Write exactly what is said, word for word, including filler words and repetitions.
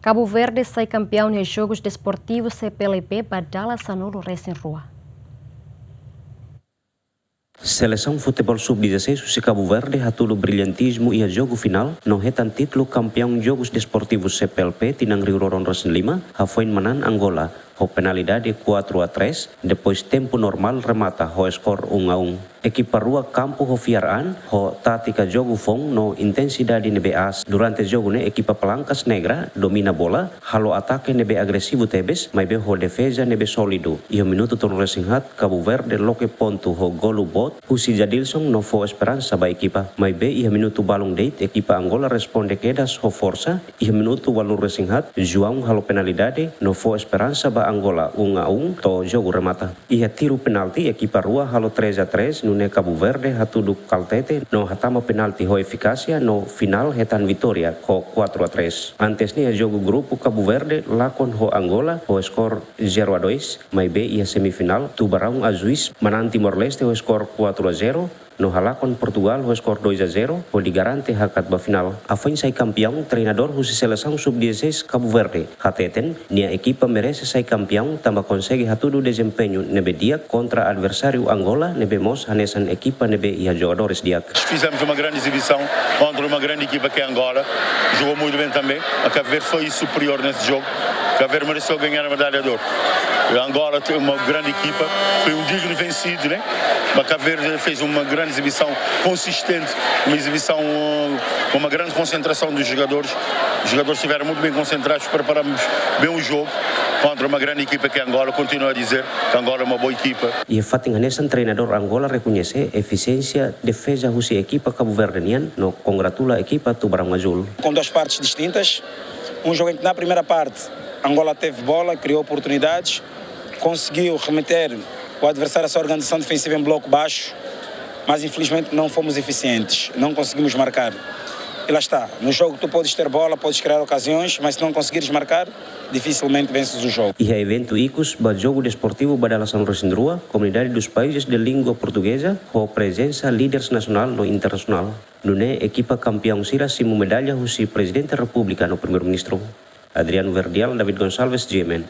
Cabo Verde sai kampeaun iha Jogus Desportivus C P L P ba dala sanulu-resin-rua. Selesaun futeból sub dezasseis husi Cabo Verde hatudu brilhantizmu iha jogu finál no hetan títulu kampeaun Jogus Desportivus C P L P tinan rihun rua ruanulu-resin-lima, hafoin manán Angola ho penalidade quatro a três, depois tempu normál remata ho skor um a um. Ekipa rua kampu ho fiar an, ho tátika jogu foun no intensidade ne'ebé aas. Durante jogu ne'e ekipa Palancas Negra domina bola, halo atake ne'ebé agresivu tebes, maibé ho defeza ne'ebé sólidu. Iha minutu tolunulu-resin-haat, Cabo Verde loke pontu ho golu boot husi Jadilson no fó esperansa ba ekipa. Maibé iha minutu balun de'it, ekipa Angola responde kedas ho forsa. Iha minutu ualunulu-resin-haat, João halo penalidade no fó esperansa ba Angola, um a um, to'o jogu remata. Iha tiru penalti, ekipa rua halo três a três, nune'e Cabo Verde hatudu kaltete no hatama penalti ho efikásia no finál hetan vitória ho quatro a três. Antes ne'e, jogu grupu, Cabo Verde lakon ho Angola ho skor zero a dois, maibé iha semifinál, Tubarão Azuis manán Timor-Leste ho skor quatro a zero, no halakon Portugal ho skor dois a zero, hodi garante hakat ba finál. Hafoin sai kampeaun, treinadór husi selesaun sub dezasseis Cabo Verde hateten, nia ekipa merese sai kampeaun tanba konsege hatudu dezempeñu ne'ebé di'ak kontra adversáriu Angola, ne'ebé mós hanesan ekipa ne'ebé iha jogadores di'ak. Fizemos uma grande exibição contra uma grande equipa que é Angola. Jogou muito bem também. A Cabo Verde foi superior nesse jogo. Cabo Verde mereceu ganhar a medalha de ouro. A Angola tem uma grande equipa. Foi um digno vencido, né? Mas Cabo Verde fez uma grande exibição consistente, uma exibição, uh, com uma grande concentração dos jogadores. Os jogadores estiveram muito bem concentrados, preparamos bem o jogo contra uma grande equipa que é Angola. Continuo a dizer que Angola é uma boa equipa. Iha fatin hanesan, treinadór Angola rekoñese efisiénsia defeza husi ekipa Cabo Verde nian no kongratula ekipa Tubarão Azul. Com duas partes distintas, um jogo em que na primeira parte Angola teve bola, criou oportunidades, conseguiu remeter o adversário à sua organização defensiva em bloco baixo, mas infelizmente não fomos eficientes, não conseguimos marcar. E lá está, no jogo tu podes ter bola, podes criar ocasiões, mas se não conseguires marcar, dificilmente vences o jogo. Iha eventu ikus ba jogu desportivu ba dala sanulu-resin-rua, Comunidade dos Países de Língua Portuguesa ho prezensa líderes nasionál no internasionál. Nune'e ekipa kampeaun sira simu medalla husi Prezidente Repúblika no Primeiru-Ministru. Adriano Verdial, David Gonçalves, G M N.